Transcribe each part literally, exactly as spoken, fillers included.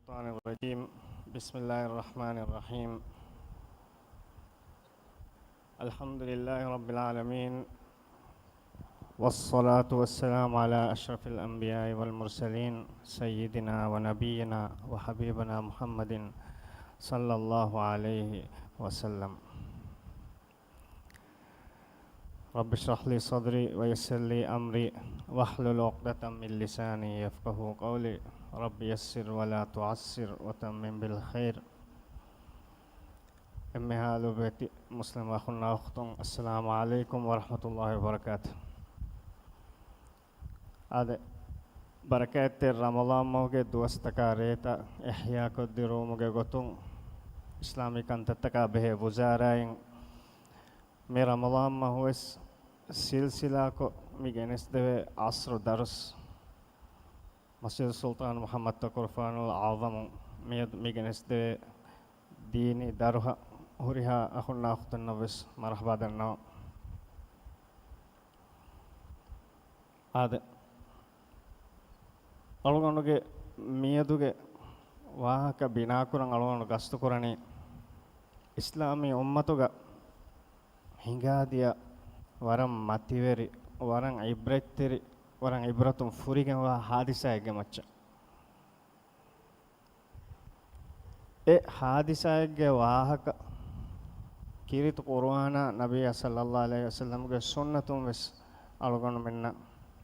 الشيطان الرجيم. بسم الله الرحمن الرحيم. الحمد لله رب العالمين. والصلاة والسلام على أشرف الأنبياء والمرسلين سيدنا ونبينا وحبيبنا محمد صلى الله عليه وسلم. رب اشرح لي صدري ويسر لي أمري واحلل عقدة من لساني يفقهوا قولي. رب يسر ولا تعسر وتمم بالخير. އެންމެހާ ލޮބުވެތި މުސްލިމް އަޚުންނާ އުޚްތުން، އައްސަލާމު ޢަލައިކުމް ވަރަޙްމަތުﷲި ވަބަރަކާތު. އާދެ، ބަރަކާތްތެރި ރަމަޟާން މަހުގެ ދުވަސްތަކާ ރޭތައް އިޙްޔާކޮށްދިރުވުމުގެ ގޮތުން، އިސްލާމީ ކަންތައްތަކާ ބެހޭ ވުޒާރާއިން މި ރަމަޟާން މަހުވެސް ސިލްސިލާކޮށް މި ގެނެސްދެވޭ ޢަޞްރު ދަރުސް، މަސްޖިދު ސުލްޠާން މުޙައްމަދު ތަޤުވާފުރާނުލް އަޢުޡަމުން މިއަދު މި ގެނެސްދެވޭ ދީނީ ދަރުހަށް ހުރިހާ އަޚުންނާ އުޚްތުންނަށްވެސް މަރުޙަބާ ދަންނަވަން. އާދެ، އަޅުގަނޑުގެ މިއަދުގެ ވާހަކަ ބިނާކުރަން އަޅުގަނޑު ގަސްތުކުރަނީ، އިސްލާމީ އުއްމަތުގަ ހިނގާދިޔަ ވަރަށް މަތިވެރި، ވަރަށް ޢިބްރަތްތެރި، ވަރަށް ޢިބްރަތުން ފުރިގެންވާ ޙާދިސާއެއްގެ މައްޗަށް. އެ ޙާދިސާއެއްގެ ވާހަކަ ކީރިތި ޤުރުއާނާ ނަބިއްޔާ ޞައްލައްލާހު ޢަލައިހި ވަސައްލަމްގެ ސުންނަތުން ވެސް އަޅުގަނޑުމެންނަށް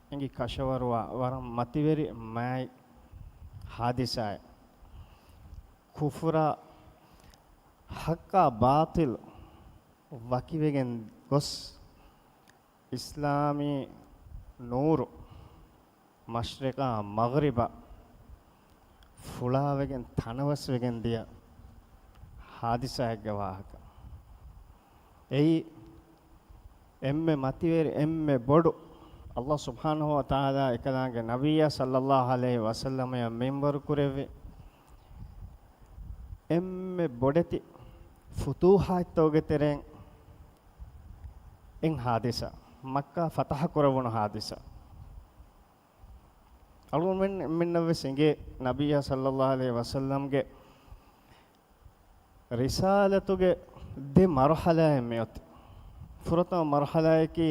އެނގި ކަށަވަރުވާ ވަރަށް މަތިވެރި މާތް ޙާދިސާއެއް. ކުފުރާ ޙައްޤާ ބާޠިލް ވަކިވެގެން ގޮސް، އިސްލާމީ ނޫރު މަޝްރިޤާ މަޣްރިބަށް ފުޅާވެގެން ތަނަވަސްވެގެން ދިޔަ ޙާދިސާއެއްގެ ވާހަކަ. އެއީ އެންމެ މަތިވެރި، އެންމެ ބޮޑު، ﷲ ސުބްޙާނަހޫ ވަތަޢާލާ އެކަލާނގެ ނަބިއްޔާ ޞައްލައްލާހު ޢަލައިހި ވަސައްލަމަޔަށް މިންވަރު ކުރެއްވި އެންމެ ބޮޑެތި ފުތޫޙާތްތަކުގެ ތެރެއިން އެއް ޙާދިސާ، މައްކާ ފަތަޙަ ކުރެވުނު ޙާދިސާ. އަޅުގަނޑުމެން، މެންނަށް ވެސް އެނގޭ، ނަބިއްޔާ ޞައްލައްލާހު ޢަލައިހި ވަސައްލަމްގެ ރިސާލަތުގެ ދެ މަރުޙަލާއެއް މިއޮތީ. ފުރަތަމަ މަރުޙަލާއަކީ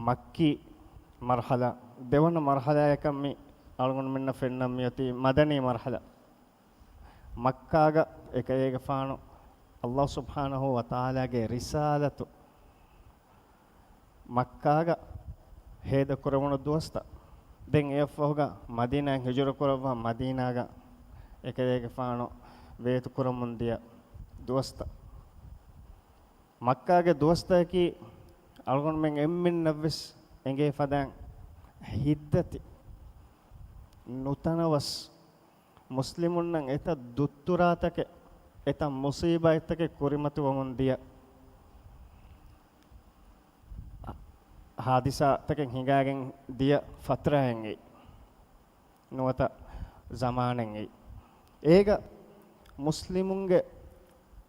މައްކީ މަރުޙަލާ. ދެވަނަ މަރުޙަލާއަކަށް މި އަޅުގަނޑުމެންނަށް ފެންނަން މިއޮތީ މަދަނީ މަރުޙަލާ. މައްކާގަ އެކަލޭގެފާނު ﷲ ސުބްޙާނަހޫ ވަތަޢާލާގެ ރިސާލަތު މައްކާގަ ހޭދަކުރެވުނު ދުވަސްތައް. ދެން އެއަށްފަހުގަ މަދީނާއަށް ހިޖުރަކުރައްވާ މަދީނާގަ އެކަލޭގެފާނު ވޭތުކުރަމުން ދިޔަ ދުވަސްތައް. މައްކާގެ ދުވަސްތަކަކީ އަޅުގަނޑުމެން އެންމެންނަށްވެސް އެނގޭ ފަދައިން ހިތްދަތި ނުތަނަވަސް މުސްލިމުންނަށް އެތައް ދުއްތުރާތަކެއް، އެތައް މުޞީބާތްތަކެއް ކުރިމަތިވަމުން ދިޔަ ޙާދިސާތަކެއް ހިނގާގެން ދިޔަ ފަތްރާއެއް އެއީ. ނުވަތަ ޒަމާނެއް އެއީ. އޭގަ މުސްލިމުންގެ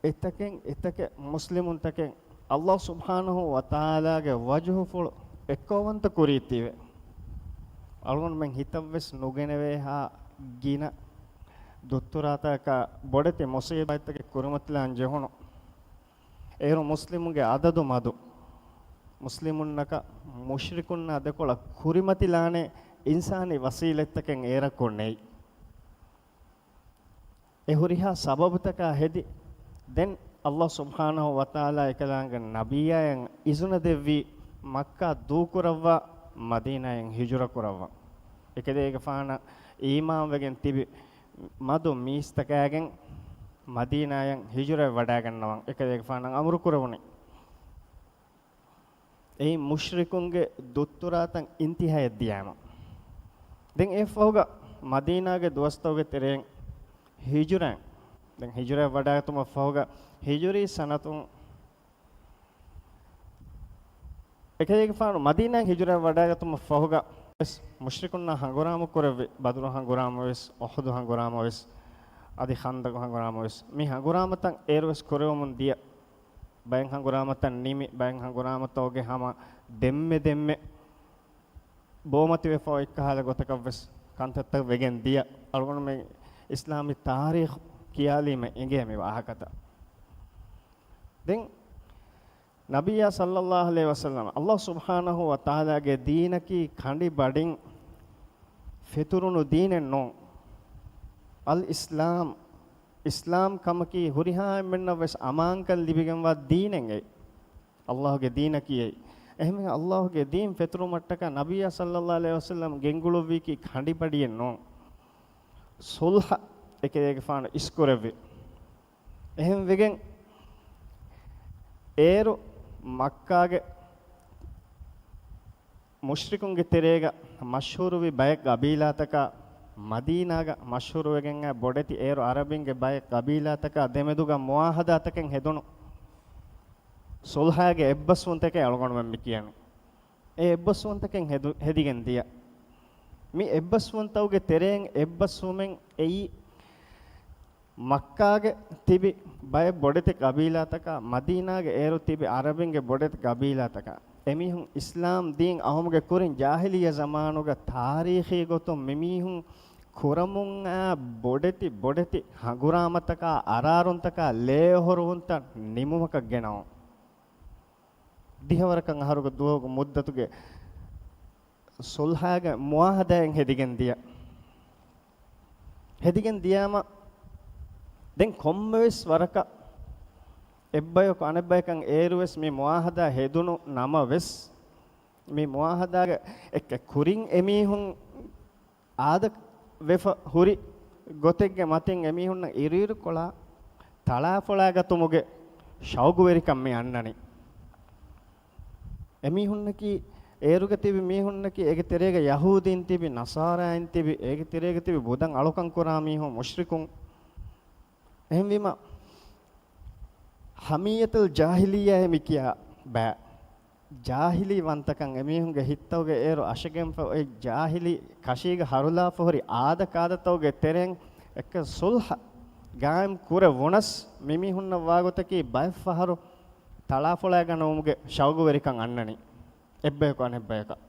އެތަކެއް އެތަކެއް މުސްލިމުންތަކެއް ﷲ ސުބްޙާނަހޫ ވަތަޢާލާގެ ވަޖުހުފުޅު އެއްކައުވަންތަ ކުރީތީވެ. އަޅުގަނޑުމެން ހިތަށްވެސް ނުގެނެވޭހާ ގިނަ ދުއްތުރާތަކާ ބޮޑެތި މުޞީބާތްތަކެއް ކުރިމަތިލާން ޖެހުނު. އޭރު މުސްލިމުންގެ އަދަދު މަދު. މުސްލިމުންނަކަށް މުޝްރިކުންނާ ދެކޮޅަށް ކުރިމަތިލާނެ އިންސާނީ ވަސީލަތްތަކެއް އޭރަކު ނެތް. އެ ހުރިހާ ސަބަބުތަކާ ހެދި، ދެން ﷲ ސުބްޙާނަހޫ ވަތަޢާލާ އެކަލާނގެ ނަބިއްޔާއަށް އިޒުނަ ދެއްވީ މައްކާ ދޫކުރައްވާ މަދީނާއަށް ހިޖުރަ ކުރައްވަން. އެކަލޭގެފާނަށް އީމާންވެގެން ތިބި މަދު މީސްތަކާގެން މަދީނާއަށް ހިޖުރައަށް ވަޑާގަންނަވަން އެކަލޭގެފާނަށް އަމުރު ކުރެވުނީ. އެއީ މުޝްރިކުންގެ ދުއްތުރާތައް އިންތިހާއަށް ދިޔާމަ. ދެން އެއަށްފަހުގަ މަދީނާގެ ދުވަސްތަކުގެ ތެރެއިން ހިޖުރައިން، ދެން ހިޖުރައަށް ވަޑާގަތުމަށް ފަހުގަ ހިޖުރީ ސަނަތުން އެކަލޭގެފާނު މަދީނާއަށް ހިޖުރައަށް ވަޑާގަތުމަށް ފަހުގަ ވެސް މުޝްރިކުންނާ ހަނގުރާމަ ކުރެއްވި، ބަދުރު ހަނގުރާމަ ވެސް، އުޙުދު ހަނގުރާމަ ވެސް، އަދި ޚަންދަގު ހަނގުރާމަ ވެސް، މި ހަނގުރާމަތައް އޭރު ވެސް ކުރެވެމުން ދިޔަ، ބައެއް ހަނގުރާމަތައް ނިމި، ބައެއް ހަނގުރާމަތަކުގެ ހަމަ ދެންމެ ދެންމެ ބޯމަތިވެފަ އޮތްކަހަލަ ގޮތަކަށް ވެސް ކަންތައްތައް ވެގެން ދިޔަ. އަޅުގަނޑުމެން އިސްލާމީ ތާރީޚު ކިޔާލީމަ އެނގޭ މި ވާހަކަތައް. ދެން ނަބިއްޔާ ޞައްލައްލާހު ޢަލައިހި ވަސައްލަމަ، ﷲ ސުބްޙާނަހޫ ވަތަޢާލާގެ ދީނަކީ ކަނޑި ބަޑިން ފެތުރުނު ދީނެއް ނޫން. އަލް އިސްލާމް، އިސްލާމް ކަމަކީ ހުރިހާ އެންމެންނަށް ވެސް އަމާންކަން ލިބިގެންވާ ދީނެއް އެއް. ﷲގެ ދީނަކީ އެއް. އެހެންވެ، ﷲގެ ދީން ފެތުރުމަށްޓަކާ ނަބިއްޔާ ޞައްލައްލާހު ޢަލައިހި ވަސައްލަމް ގެންގުޅުއްވީކީ ކަނޑިބަޑިއެއް ނޫން. ޞުލްޙަ އެކަލޭގެފާނު އިސްކުރެއްވި. އެހެން ވެގެން އޭރު މައްކާގެ މުޝްރިކުންގެ ތެރޭގަ މަޝްހޫރުވި ބައެއް ގަބީލާތަކާ، މަދީނާގަ މަޝްހޫރުވެގެން އައި ބޮޑެތި އޭރު ޢަރަބިންގެ ބައެއް ގަބީލާތަކާ ދެމެދުގަ މުޢާހަދާތަކެއް ހެދުނު. ޞުލްޙާގެ އެއްބަސްވުންތަކެއް އަޅުގަނޑުމެން މި ކިޔަނީ. އެ އެއްބަސްވުންތަކެއް ހެދު-، ހެދިގެން ދިޔަ. މި އެއްބަސްވުންތަކުގެ ތެރެއިން އެއްބަސްވުމެއް އެއީ، މައްކާގެ ތިބި ބައެއް ބޮޑެތި ގަބީލާތަކާ، މަދީނާގެ އޭރު ތިބި ޢަރަބިންގެ ބޮޑެތި ގަބީލާތަކާ، އެމީހުން އިސްލާމް ދީން އައުމުގެ ކުރިން ޖާހިލިއްޔަ ޒަމާނުގަ ތާރީޚީ ގޮތުން މިމީހުން ކުރަމުން އައި ބޮޑެތި ބޮޑެތި ހަނގުރާމަތަކާ، އަރާރުންތަކާ، ލޭއޮހޮރުވުންތައް ނިމުމަކަށް ގެނައުން. ދިހަވަރަކަށް އަހަރުގެ ދުވަހުގެ މުއްދަތުގެ ޞުލްޙާގެ މުޢާހަދާއެއް ހެދިގެން ދިޔަ. ހެދިގެން ދިޔާމަ، ދެން ކޮންމެވެސް ވަރަކަށް އެއްބަޔަކު އަނެއްބަޔަކަށް އޭރުވެސް މި މުޢާހަދާ ހެދުނު ނަމަވެސް، މި މުޢާހަދާގެ އެއްކަ ކުރިން އެމީހުން އާދަ ވެފަ ހުރި ގޮތެއްގެ މަތިން އެމީހުންނަށް އިރުއިރުކޮޅާ ތަޅާފޮޅާގަތުމުގެ ޝައުގުވެރިކަން މި އަންނަނީ. އެމީހުންނަކީ، އޭރުގަ ތިބި މީހުންނަކީ، އޭގެ ތެރޭގަ ޔަހޫދީން ތިބި، ނަޞާރާއިން ތިބި، އޭގެ ތެރޭގަ ތިބި ބުދަށް އަޅުކަން ކުރާ މީހުން، މުޝްރިކުން. އެހެންވީމަ، ޙަމިއްޔަތުލް ޖާހިލިއްޔާއޭ މި ކިޔާ ބައި. ޖާހިލީ ވަންތަކަން އެމީހުންގެ ހިތްތަކުގެ އޭރު އަށެގެންފަ އޮތް ޖާހިލީ ކަށީގަ ހަރުލާފަ ހުރި އާދަ ކާދަތަކުގެ ތެރެއިން އެއްކަ ޞުލްޙަ ގާއިމް ކުރެ ވުނަސް، މިމީހުންނަށް ވާގޮތަކީ ބައެއް ފަހަރު ތަޅާފޮޅާގަނެވުމުގެ ޝައުގުވެރިކަން އަންނަނީ އެއްބަޔަކު އަނެއްބަޔަކަށް.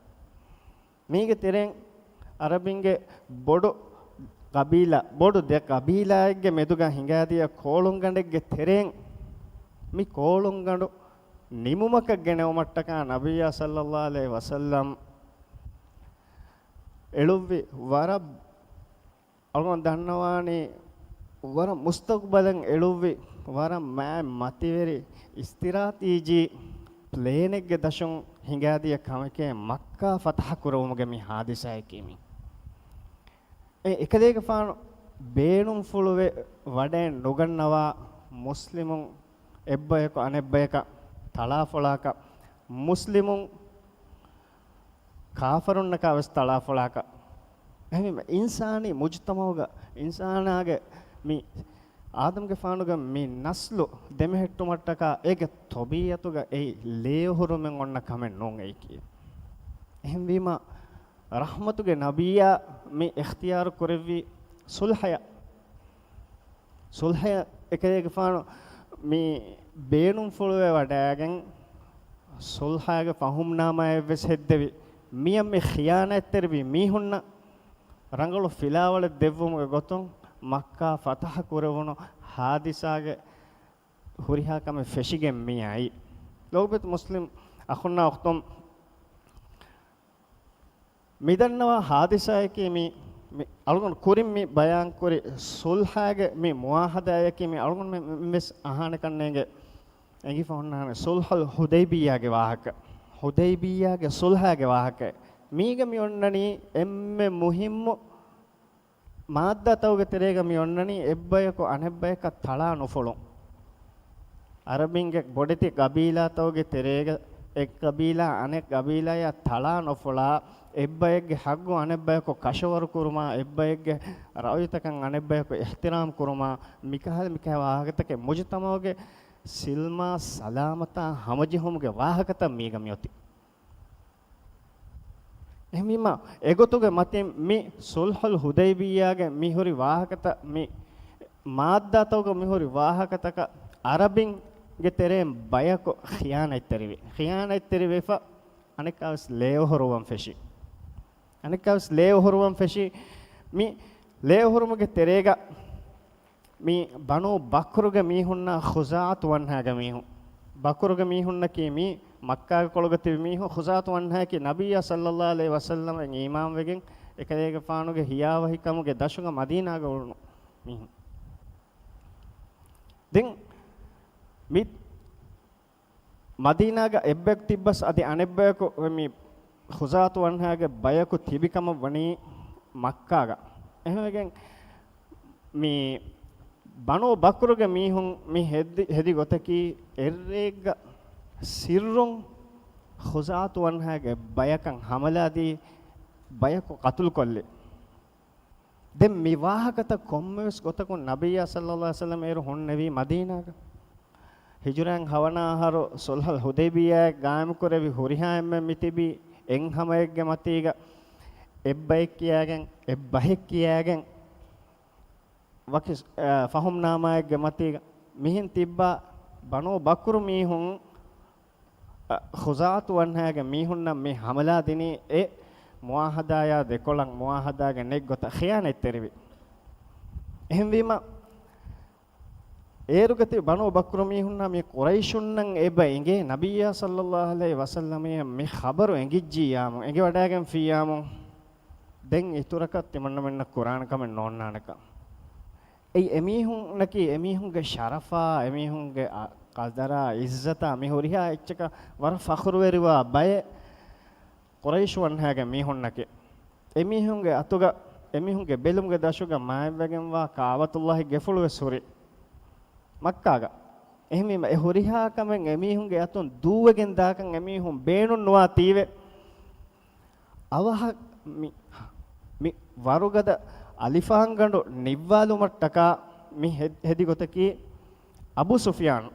މީގެ ތެރެއިން ޢަރަބިންގެ ބޮޑު ގަބީލާ، ބޮޑު ދެ ގަބީލާއެއްގެ މެދުގަ ހިނގާދިޔަ ކޯޅުންގަނޑެއްގެ ތެރެއިން މި ކޯޅުންގަނޑު ނިމުމަކަށް ގެނެވުމަށްޓަކާ ނަބިއްޔާ ޞައްލައްލާހު ޢަލައިހި ވަސައްލަމް އެޅުއްވި ވަރަށް އަޅުގަނޑު ދަންނަވާނީ ވަރަށް މުސްތަގުބަލަށް އެޅުއްވި، ވަރަށް މާތް މަތިވެރި އިސްތިރާޓީޖީ ޕްލޭނެއްގެ ދަށުން ހިނގާދިޔަ ކަމެކޭ މައްކާ ފަތަޙަ ކުރެވުމުގެ މި ޙާދިސާއަކީ މީ. އެ އެކަލޭގެފާނު ބޭނުންފުޅުވެ ވަޑައެއް ނުގަންނަވާ މުސްލިމުން އެއްބަޔަކު އަނެއްބަޔަކަށް ތަޅާފޮޅާކަށް، މުސްލިމުން ކާފަރުންނަކާ ވެސް ތަޅާފޮޅާކަށް. އެހެންވީމަ، އިންސާނީ މުޖުތަމަޢުގަ، އިންސާނާގެ މި އާދަމްގެފާނުގެ މި ނަސްލު ދެމެހެއްޓުމަށްޓަކާ އޭގެ ޠަބީޢަތުގަ އެއީ ލޭއޮހޮރުމެއް އޮންނަ ކަމެއް ނޫން އެއީކީ. އެހެންވީމަ، ރަޙްމަތުގެ ނަބިއްޔާ މި އިޚްތިޔާރު ކުރެއްވީ ޞުލްޙަޔަށް. ޞުލްޙަޔަށް އެކަލޭގެފާނު މި ބޭނުންފުޅުވެ ވަޑައިގެން، ޞުލްޙާގެ ފަހުމްނާމާއެއް ވެސް ހެއްދެވި. މިއަށް މި ޚިޔާނާތްތެރިވި މީހުންނަށް ރަނގަޅު ފިލާވަޅެއް ދެއްވުމުގެ ގޮތުން މައްކާ ފަތަޙަ ކުރެވުނު ޙާދިސާގެ ހުރިހާ ކަމެއް ފެށިގެން މި އައީ. ލޯބިވެތި މުސްލިމް އަޚުންނާ އުޚްތުން، މިދަންނަވާ ޙާދިސާއަކީ މި، މި އަޅުގަނޑު ކުރިން މި ބަޔާންކުރި ޞުލްޙާގެ މި މުޢާހަދާއަކީ މި އަޅުގަނޑު މި، މި، މިވެސް އަހާނެ ކަންނޭނގެ އެނގިފަ ހުންނާނެ ޞުލްޙުލް ޙުދައިބިއްޔާގެ ވާހަކަ. ޙުދައިބިއްޔާގެ ޞުލްޙާގެ ވާހަކަ. މީގަ މި އޮންނަނީ އެންމެ މުހިއްމު މާއްދާތަކުގެ ތެރޭގަ މި އޮންނަނީ އެއްބަޔަކު އަނެއްބަޔަކަށް ތަޅާ ނުފުޅުން. ޢަރަބިންގެ ބޮޑެތި ގަބީލާތަކުގެ ތެރޭގަ އެއް ގަބީލާ އަނެއް ގަބީލާޔާ ތަޅާ ނުފުޅާ، އެއްބައެއްގެ ޙައްޤު އަނެއްބަޔަކު ކަށަވަރު ކުރުމާ، އެއްބައެއްގެ ރައުޔުތަކަށް އަނެއްބަޔަކު އިޙްތިރާމް ކުރުމާ، މިކަހަލަ މިކަހަލަ ވާހަކަތަކެއް މުޖުތަމަޢުގެ ސިލްމާ ސަލާމަތާ ހަމަޖެހުމުގެ ވާހަކަތައް މީގަ މިއޮތީ. އެހެންވީމަ، އެގޮތުގެ މަތިން މި ޞުލްޙުލް ޙުދައިބިއްޔާގެ މިހުރި ވާހަކަތައް، މި މާއްދާތަކުގަ މިހުރި ވާހަކަތަކަށް ޢަރަބިންގެ ތެރެއިން ބަޔަކު ޚިޔާނަތްތެރިވި. ޚިޔާނަތްތެރިވެފަ އަނެއްކާވެސް ލޭއޮހޮރުވަން ފެށި. އަނެއްކާވެސް ލޭއޮހޮރުވަން ފެށި. މި ލޭ އުހުރުމުގެ ތެރޭގަ މި ބަނޫ ބަކުރުގެ މީހުންނާ ޚުޒާޢަތު ވަންހާގެ މީހުން، ބަކުރުގެ މީހުންނަކީ މި މައްކާގެ ކޮޅުގަ ތިބި މީހުން، ޚުޒާޢަތު ވަންހާއަކީ ނަބިއްޔާ ޞައްލައްލާހު ޢަލައިހި ވަސައްލަމަށް އީމާންވެގެން އެކަލޭގެފާނުގެ ހިޔާވަހިކަމުގެ ދަށުގަ މަދީނާގަ އުޅުނު މީހުން. ދެން މި މަދީނާގަ އެއްބަޔަކު ތިއްބަސް އަދި އަނެއްބަޔަކު މި ޚުޒާޢަތު ވަންހާގެ ބަޔަކު ތިބި ކަމަށް ވަނީ މައްކާގަ. އެހެންވެގެން މި ބަނޫ ބަކުރުގެ މީހުން މި ހެދި، ހެދި ގޮތަކީ އެއްރެއެއްގަ ސިއްރުން ޚުޒާޢަތު ވަންހާގެ ބަޔަކަށް ހަމަލާދީ ބަޔަކު ޤަތުލުކޮށްލި. ދެން މި ވާހަކަތައް ކޮންމެވެސް ގޮތަކުން ނަބިއްޔާ ޞައްލައްލާހު ޢަލައިހި ވަސައްލަމަ އޭރު ހުންނެވީ މަދީނާގަ. ހިޖުރައިން ހަވަނަ އަހަރު ޞުލްޙުލް ޙުދައިބިއްޔާއެއް ގާއިމުކުރެއްވި ހުރިހާ އެންމެން މިތިބީ އެއްހަމައެއްގެ މަތީގަ އެއްބައެއް ކިޔާގެން، އެއްބަހެއް ކިޔާގެން، ވަކި، އަ، ފަހުމްނާމާއެއްގެ މަތީގަ މިހެން ތިއްބާ ބަނޫ ބަކުރު މީހުން އަ، ޚުޒާޢަތު ވަންހާގެ މީހުންނަށް މި ހަމަލާ ދިނީ އެ މުޢާހަދާޔާ ދެކޮޅަށް މުޢާހަދާގެ ނެތް ގޮތަށް ޚިޔާނަތްތެރިވި. އެހެންވީމަ، އޭރުގަ ތިބި ބަނޫ ބަކުރު މީހުންނާ މި ޤުރައިޝުންނަށް އެބަ އެނގޭ ނަބިއްޔާ ޞައްލައްލާހު ޢަލައިހި ވަސައްލަމަށް މި ޚަބަރު އެނގިއްޖިއްޔާމު، އެނގިވަޑައިގެންފިއްޔާމު، ދެން އިތުރަކަށް ތިމަންނަމެންނަށް ކުރާނެ ކަމެއް ނޯންނާނެކަން. އެއީ އެމީހުންނަކީ އެމީހުންގެ ޝަރަފާ، އެމީހުންގެ އަ، ޤަދަރާ، ޢިއްޒަތާ މި ހުރިހާ އެއްޗަކަށް ވަރަށް ފަޚުރުވެރިވާ ބައެއް ޤުރައިޝު ވަންހާގެ މީހުންނަކީ. އެމީހުންގެ އަތުގަ، އެމީހުންގެ ބެލުމުގެ ދަށުގަ މާތްވެގެންވާ ކަޢުބަތުﷲގެ ގެފުޅުވެސް ހުރި މައްކާގަ. އެހެންވީމަ، އެ ހުރިހާ ކަމެއް އެމީހުންގެ އަތުން ދޫވެގެން ދާކަން އެމީހުން ބޭނުން ނުވާތީވެ. އަވަހަށް މި، މި ވަރުގަދަ އަލިފާންގަނޑު ނިއްވާލުމަށްޓަކާ މި ހެ، ހެދި ގޮތަކީ އަބޫ ސުފިޔާނު.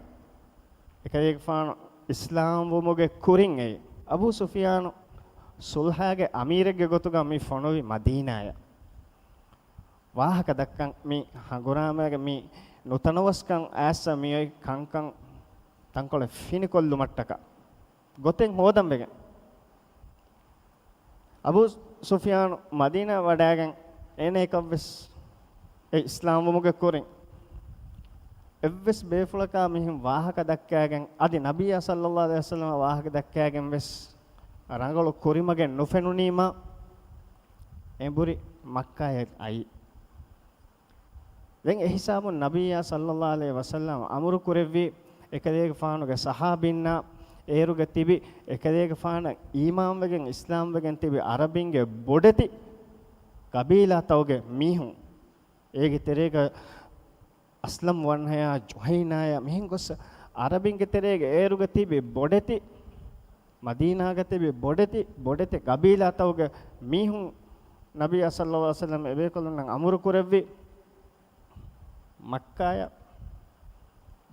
އެކަލޭގެފާނު އިސްލާމްވުމުގެ ކުރިން އެއީ. އަބޫ ސުފިޔާނު ޞުލްޙާގެ އަމީރެއްގެ ގޮތުގަ މި ފޮނުވި މަދީނާޔަށް. ވާހަކަ ދައްކަން މި ހަނގުރާމައިގެ މި ނުތަނަވަސްކަން އައިސް މިއޮތް ކަންކަން ތަންކޮޅެއް ފިނިކޮށްލުމަށްޓަކާ. ގޮތެއް ހޯދަން ވެގެން. އަބޫ ސުފިޔާނު މަދީނާ ވަޑައިގެން އޭނައަކަށްވެސް އެ އިސްލާމްވުމުގެ ކުރިން އެއްވެސް ބޭފުޅަކާ މިހެން ވާހަކަ ދައްކައިގެން، އަދި ނަބިއްޔާ ޞައްލައްލާހު ޢަލައިހި ވަސައްލަމަށް ވާހަކަ ދައްކައިގެން ވެސް ރަނގަޅު ކުރިމަގެއް ނުފެނުނީމާ، އެނބުރި މައްކާޔަށް އައީ. ދެން އެހިސާބުން ނަބިއްޔާ ޞައްލައްލާހު ޢަލައިހި ވަސައްލަމަ އަމުރު ކުރެއްވި އެކަލޭގެފާނުގެ ޞަޙާބީންނާ އޭރުގަ ތިބި އެކަލޭގެފާނަށް އީމާންވެގެން އިސްލާމްވެގެން ތިބި ޢަރަބިންގެ ބޮޑެތި ޤަބީލާތަކުގެ މީހުން، އޭގެ ތެރޭގަ އަސްލަމް ވަންހަޔާ، ޖުހައިނާޔާ މިހެން ގޮސް ޢަރަބިންގެ ތެރޭގަ އޭރުގަ ތިބި ބޮޑެތި، މަދީނާގަ ތިބި ބޮޑެތި، ބޮޑެތި ޤަބީލާތަކުގެ މީހުން ނަބިއްޔާ ޞައްލައްލާހު ޢަލައިހި ވަސައްލަމަ އެބޭކަލުންނަށް އަމުރު ކުރެއްވި، މައްކާޔަށް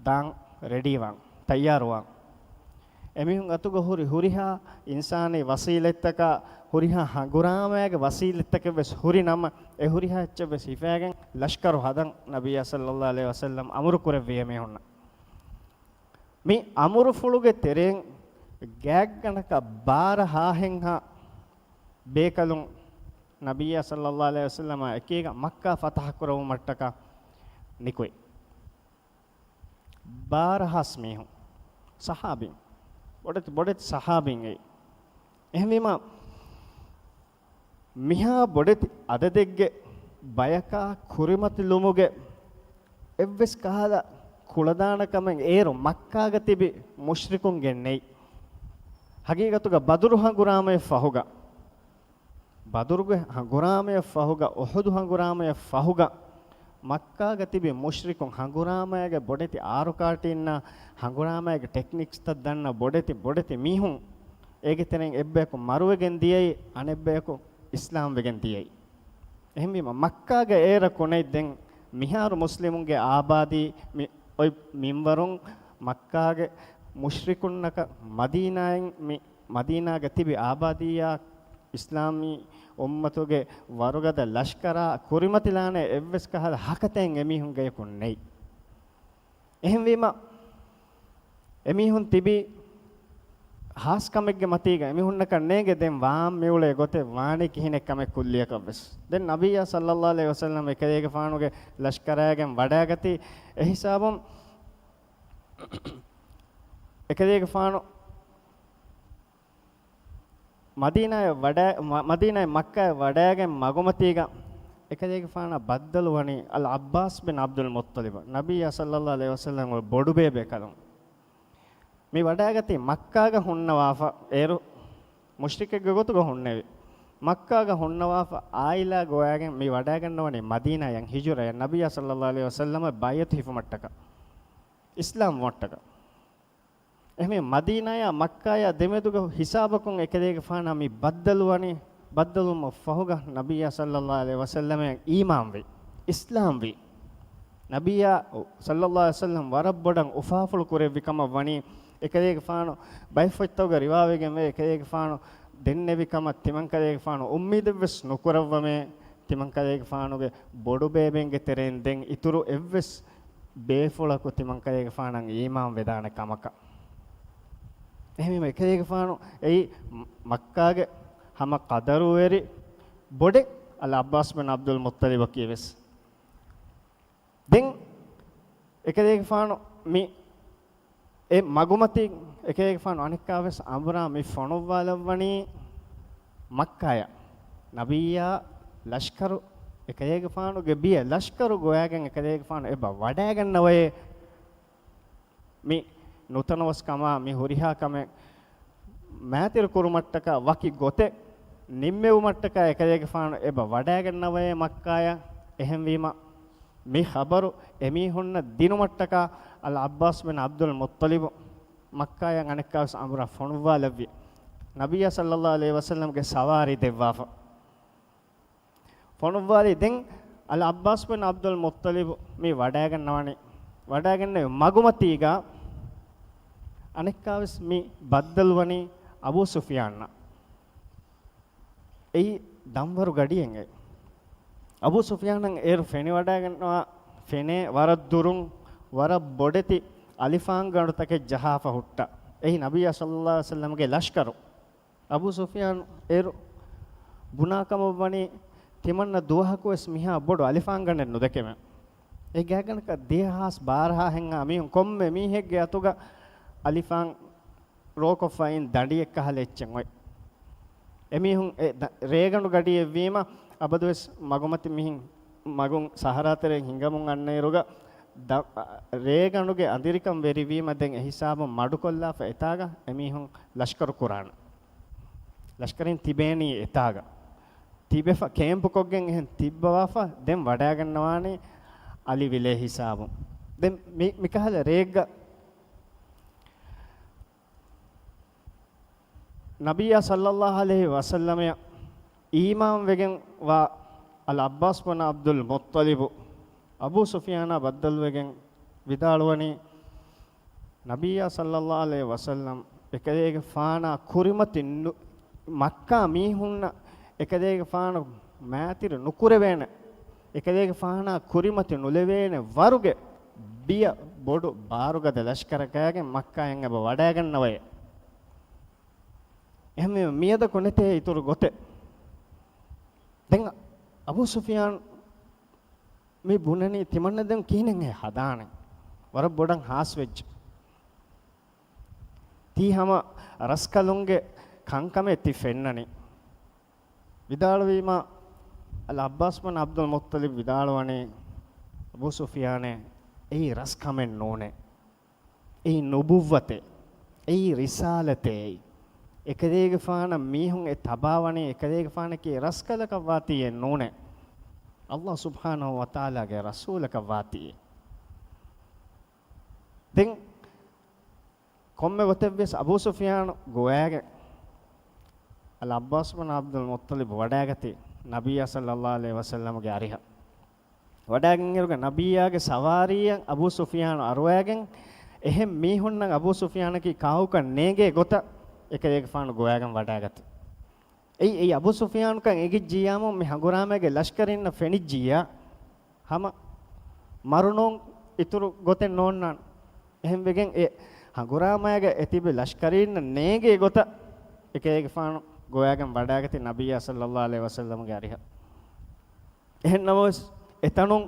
ދާން ރެޑީވާން، ތައްޔާރުވާން. އެމީހުން އަތުގަ ހުރި ހުރިހާ އިންސާނީ ވަސީލަތްތަކާ، ހުރިހާ ހަނގުރާމައިގެ ވަސީލަތްތަކެއް ވެސް ހުރި ނަމަ، އެ ހުރިހާ އެއްޗެއް ވެސް ހިފައިގެން ލަޝްކަރު ހަދަން ނަބިއްޔާ ޞައްލައްލާހު ޢަލައިހި ވަސައްލަމަ އަމުރު ކުރެއްވި އެމީހުންނަށް. މި އަމުރުފުޅުގެ ތެރެއިން ގާތްގަނޑަކަށް ބާރަ ހާހެއްހާ ބޭކަލުން ނަބިއްޔާ ޞައްލައްލާހު ޢަލައިހި ވަސައްލަމާ އެކީގަ މައްކާ ފަތަޙަ ކުރެވުމަށްޓަކާ ނިކުތް. ބާރަ ހާސް މީހުން، ޞަޙާބީން، ބޮޑެތި، ބޮޑެތި ޞަޙާބީން އެއީ. އެހެންވީމާ، މިހާ ބޮޑެތި އަދަދެއްގެ ބަޔަކާ ކުރިމަތިލުމުގެ އެއްވެސް ކަހަލަ ކުޅަދާނަ ކަމެއް އޭރު މައްކާގަ ތިބި މުޝްރިކުންގެ ނެތް. ހަގީގަތުގަ ބަދުރު ހަނގުރާމަޔަށް ފަހުގަ، ބަދުރުގެ ހަނގުރާމަޔަށް ފަހުގަ، އުޙުދު ހަނގުރާމަޔަށް ފަހުގަ، މައްކާގަ ތިބި މުޝްރިކުން ހަނގުރާމައިގެ ބޮޑެތި އާރުކާޓީންނާ، ހަނގުރާމައިގެ ޓެކްނިކްސްތައް ދަންނަ ބޮޑެތި، ބޮޑެތި މީހުން، އޭގެ ތެރެއިން އެއްބަޔަކު މަރުވެގެން ދިޔައީ، އަނެއްބަޔަކު އިސްލާމްވެގެން ދިޔައީ. އެހެންވީމަ، މައްކާގެ އޭރަކު ނެތް ދެން މިހާރު މުސްލިމުންގެ އާބާދީ މި އޮތް މިންވަރުން މައްކާގެ މުޝްރިކުންނަކަށް މަދީނާއިން މި މަދީނާގަ ތިބި އާބާދީއާ އިސްލާމީ އުއްމަތުގެ ވަރުގަދަ ލަޝްކަރާ ކުރިމަތިލާނެ އެއްވެސް ކަހަލަ ހަކަތައެއް އެމީހުންގެޔަކު ނެތް. އެހެންވީމަ، އެމީހުން ތިބީ ހާސް ކަމެއްގެ މަތީގަ އެމީހުންނަކަށް ނޭނގެ ދެން ވާން މިއުޅޭ ގޮތެއް ވާނީ ކިހިނެއް ކަމެއް ކުއްލިއަކަށްވެސް. ދެން ނަބިއްޔާ ޞައްލައްލާހު ޢަލައިހި ވަސައްލަމް އެކަލޭގެފާނުގެ ލަޝްކަރާގެން ވަޑާގަތީ. އެހިސާބުން އެކަލޭގެފާނު މަދީނާއަށް ވަޑާ-، މަ-، މަދީނާއަށް މައްކާއަށް ވަޑާގެން މަގުމަތީގަ އެކަލޭގެފާނާ ބައްދަލު ވަނީ އަލް ޢައްބާސް ބިން ޢަބްދުލް މުއްޠަލިބަށް، ނަބިއްޔާ ޞައްލައްލާހު ޢަލައިހި ވަސައްލަމްގެ ބޮޑުބޭބެ ކަލުން. މި ވަޑާގަތީ މައްކާގަ ހުންނަވާފަ، އޭރު މުޝްރިކެއްގެ ގޮތުގަ ހުންނެވި. މައްކާގަ ހުންނަވާފަ، އާއިލާ ގޮވައިގެން މި ވަޑާގަންނަވަނީ މަދީނާޔަށް ހިޖުރަޔަށް، ނަބިއްޔާ ޞައްލައްލާހު ޢަލައިހި ވަސައްލަމަށް ބައިޢަތު ހިފުމަށްޓަކާ، އިސްލާމް ވުމަށްޓަކާ. އެހެންވެ، މަދީނާޔާ މައްކާޔާ ދެމެދުގަ ހިސާބަކުން އެކަލޭގެފާނާ މި ބައްދަލުވަނީ، ބައްދަލުވުމަށް ފަހުގަ ނަބިއްޔާ ޞައްލައްލާހު ޢަލައިހި ވަސައްލަމަށް އީމާންވި، އިސްލާމްވި. ނަބިއްޔާ ޞައްލައްލާހު ޢަލައިހި ވަސައްލަމް ވަރަށް ބޮޑަށް އުފާފުޅު ކުރެއްވި ކަމަށް ވަނީ، އެކަލޭގެފާނު ބައެއް ފޮތްތަކުގަ ރިވާވެގެންވޭ، އެކަލޭގެފާނު ދެންނެވި ކަމަށް ތިމަންކަލޭގެފާނު އުއްމީދެއްވެސް ނުކުރައްވަމޭ، ތިމަންކަލޭގެފާނުގެ ބޮޑުބޭބެންގެ ތެރެއިން ދެން އިތުރު އެއްވެސް ބޭފުޅަކު ތިމަންކަލޭގެފާނަށް އީމާން ވެދާނެ ކަމަކަށް. އެހެންވީމަ އެކަލޭގެފާނު އެއީ މައްކާގެ ހަމަ ޤަދަރުވެރި ބޮޑެއް އަލް ޢައްބާސް ބިން ޢަބްދުލް މުއްޠަލިބަކީވެސް. ދެން އެކަލޭގެފާނު މި އެ މަގުމަތީ އެކަލޭގެފާނު އަނެއްކާވެސް އަނބުރާ މި ފޮނުއްވާލައްވަނީ މައްކާޔަށް. ނަބިއްޔާ ލަޝްކަރު، އެކަލޭގެފާނުގެ ބިޔަ ލަޝްކަރު ގޮވައިގެން އެކަލޭގެފާނު އެބަ ވަޑައިގަންނަވައޭ. މި ނުތަނަވަސްކަމާ، މި ހުރިހާ ކަމެއް މައިތިރި ކުރުމަށްޓަކާ، ވަކި ގޮތެއް ނިންމެވުމަށްޓަކާ އެކަލޭގެފާނު އެބަ ވަޑައިގަންނަވައޭ މައްކާޔަށް. އެހެންވީމަ، މި ޚަބަރު އެމީހުންނަށް ދިނުމަށްޓަކާ އަލް ޢައްބާސް ބިން ޢަބްދުލް މުއްޠަލިބު މައްކާޔަށް އަނެއްކާވެސް އަނބުރާ ފޮނުއްވާލެއްވި. ނަބިއްޔާ ޞައްލައްލާހު ޢަލައިހި ވަސައްލަމްގެ ސަވާރީ ދެއްވާފަ. ފޮނުއްވާލި. ދެން އަލް ޢައްބާސް ބިން ޢަބްދުލް މުއްޠަލިބު މި ވަޑައިގަންނަވަނީ، ވަޑައިގެންނެވި މަގުމަތީގަ އަނެއްކާވެސް މި ބައްދަލުވަނީ އަބޫ ސުފިޔާންއަށް. އެއީ ދަންވަރު ގަޑިއެއް. އަބޫ ސުފިޔާނަށް އޭރު ފެނިވަޑައިގަންނަވާ ފެނޭ ވަރަށް ދުރުން، ވަރަށް ބޮޑެތި އަލިފާންގަނޑުތަކެއް ޖަހާފަ ހުއްޓާ. އެއީ ނަބިއްޔާ ޞައްލައްލާހު ޢަލައިހި ވަސައްލަމްގެ ލަޝްކަރު. އަބޫ ސުފިޔާން އޭރު ބުނާކަމަށްވަނީ ތިމަންނަ ދުވަހަކުވެސް މިހާ ބޮޑު އަލިފާންގަނޑެއް ނުދެކެމެ. އެ ގާތްގަނޑަކަށް ދިހަ ހާސް ބާރަ ހާހެއްހާ މީހުން ކޮންމެ މީހެއްގެ އަތުގަ އަލިފާން ރޯކޮށްފައިން ދަނޑިއެއްކަހަލަ އެއްޗެއް އޮތް. އެމީހުން އެ ދަ-، ރޭގަނޑު ގަޑިއެއްވީމަ، އަބަދުވެސް މަގުމަތި މިހިން މަގުން ސަހަރާތެރެއިން ހިނގަމުން އަންނައިރުގަ ދަ-، ރޭގަނޑުގެ އަނދިރިކަން ވެރިވީމަ ދެން އެހިސާބުން މަޑުކޮށްލާފަ އެތާގަ އެމީހުން ލަޝްކަރު ކުރާނެ. ލަޝްކަރީން ތިބޭނީ އެތާގަ. ތިބެފަ ކޭމްޕުކޮށްގެން އެހެން ތިއްބަވާފަ ދެން ވަޑައިގަންނަވާނީ އަލި ވިލޭ ހިސާބުން. ދެން މި-، މިކަހަލަ ރެއެއްގަ ނަބިއްޔާ ޞައްލައްލާހު ޢަލައިހި ވަސައްލަމަށް އީމާންވެގެން ވާ އަލް ޢައްބާސް ބުން ޢަބްދުލް މުއްޠަލިބު އަބޫ ސުފިޔާނާ ބައްދަލުވެގެން ވިދާޅުވަނީ، ނަބިއްޔާ ޞައްލައްލާހު ޢަލައިހި ވަސައްލަމް އެކަލޭގެފާނާ ކުރިމަތި ނު-، މައްކާ މީހުންނަށް އެކަލޭގެފާނު މައިތިރި ނުކުރެވޭނެ، އެކަލޭގެފާނާ ކުރިމަތި ނުލެވޭނެ ވަރުގެ ބިޔަ ބޮޑު ބާރުގަދަ ލަޝްކަރަކާގެން މައްކާއިން އެބަ ވަޑައިގަންނަވައޭ. އެހެންވީމަ މިއަދަކު ނެތޭ އިތުރު ގޮތެއް. ދެން އަބޫ ސުފިޔާން މި ބުނަނީ ތިމަންނަ ދެން ކިހިނެއްހޭ ހަދާނެ؟ ވަރަށް ބޮޑަށް ހާސްވެއްޖެ. ތީ ހަމަ ރަސްކަލުންގެ ކަންކަމޭ ތި ފެންނަނީ. ވިދާޅުވީމަ، އަލް ޢައްބާސް ބިން ޢަބްދުލް މުއްޠަލިބް ވިދާޅުވަނީ، އަބޫ ސުފިޔާނޭ، އެއީ ރަސްކަމެއް ނޫނޭ. އެއީ ނުބުއްވަތޭ. އެއީ ރިސާލަތޭ. އެކަލޭގެފާނަށް މީހުން އެ ތަބާވަނީ އެކަލޭގެފާނަކީ ރަސްކަލަކަށް ވާތީއެއް ނޫނޭ. ﷲ ސުބްޙާނަހޫ ވަތަޢާލާގެ ރަސޫލަކަށް ވާތީއޭ. ދެން ކޮންމެ ގޮތެއްވިޔަސް އަބޫ ސުފިޔާނު ގޮވައިގެން އަލް ޢައްބާސް ބިން ޢަބްދުލް މުއްޠަލިބް ވަޑައިގަތީ ނަބިއްޔާ ޞައްލައްލާހު ޢަލައިހި ވަސައްލަމްގެ އަރިހަށް. ވަޑައިގެންއިރުގަ ނަބިއްޔާގެ ސަވާރީއަށް އަބޫ ސުފިޔާނު އަރުވައިގެން، އެހެން މީހުންނަށް އަބޫ ސުފިޔާނަކީ ކާކުކަން ނޭނގޭ ގޮތަށް އެކަލޭގެފާނު ގޮވައިގެން ވަޑައިގަތީ. އެއީ، އެއީ އަބޫ ސުފިޔާނުކަން އެނގިއްޖިއްޔާމު މި ހަނގުރާމައިގެ ލަޝްކަރީންނަށް ފެނިއްޖިއްޔާ، ހަމަ މަރުނޫން އިތުރު ގޮތެއް ނޯންނާނެ. އެހެންވެގެން އެ ހަނގުރާމައިގަ އެތިބި ލަޝްކަރީންނަށް ނޭނގޭ ގޮތަށް އެކަލޭގެފާނު ގޮވައިގެން ވަޑައިގަތީ ނަބިއްޔާ ޞައްލައްލާހު ޢަލައިހި ވަސައްލަމްގެ އަރިހަށް. އެހެން ނަމަވެސް، އެތަނުން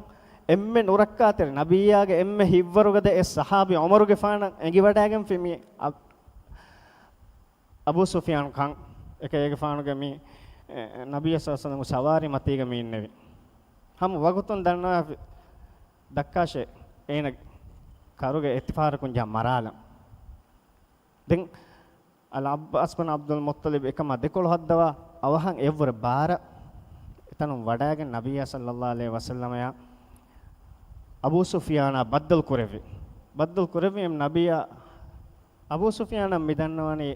އެންމެ ނުރައްކާތެރި ނަބިއްޔާގެ އެންމެ ހިތްވަރުގަދަ އެއް ޞަޙާބީ ޢުމަރުގެފާނަށް އެނގިވަޑައިގެންފި މި އަ-، އަބޫ ސުފްޔާނު ކަން. އެކަލޭގެފާނުގެ މި، އެ، ނަބިއްޔާ ޞައްލައްލާހު ޢަލައިހި ވަސައްލަމް ސަވާރީ މަތީގަ މި އިންނެވި. ހަމަ ވަގުތުން ދަންނަވާފި ދައްކާށޭ، އޭނަ ކަރުގެ އެތިފާރަކުން ޖަހާ މަރާލަން. ދެން އަލް ޢައްބާސް ބިން ޢަބްދުލް މުއްޠަލިބް އެކަމާ ދެކޮޅު ހައްދަވާ އަވަހަށް އެއަށްވުރެ ބާރަށް އެތަނުން ވަޑައިގެން ނަބިއްޔާ ޞައްލައްލާހު ޢަލައިހި ވަސައްލަމައާ އަބޫ ސުފްޔާނާ ބައްދަލު ކުރެއްވި. ބައްދަލު ކުރެއްވީ ނަބިއްޔާ އަބޫ ސުފްޔާނަށް މި ދަންނަވަނީ،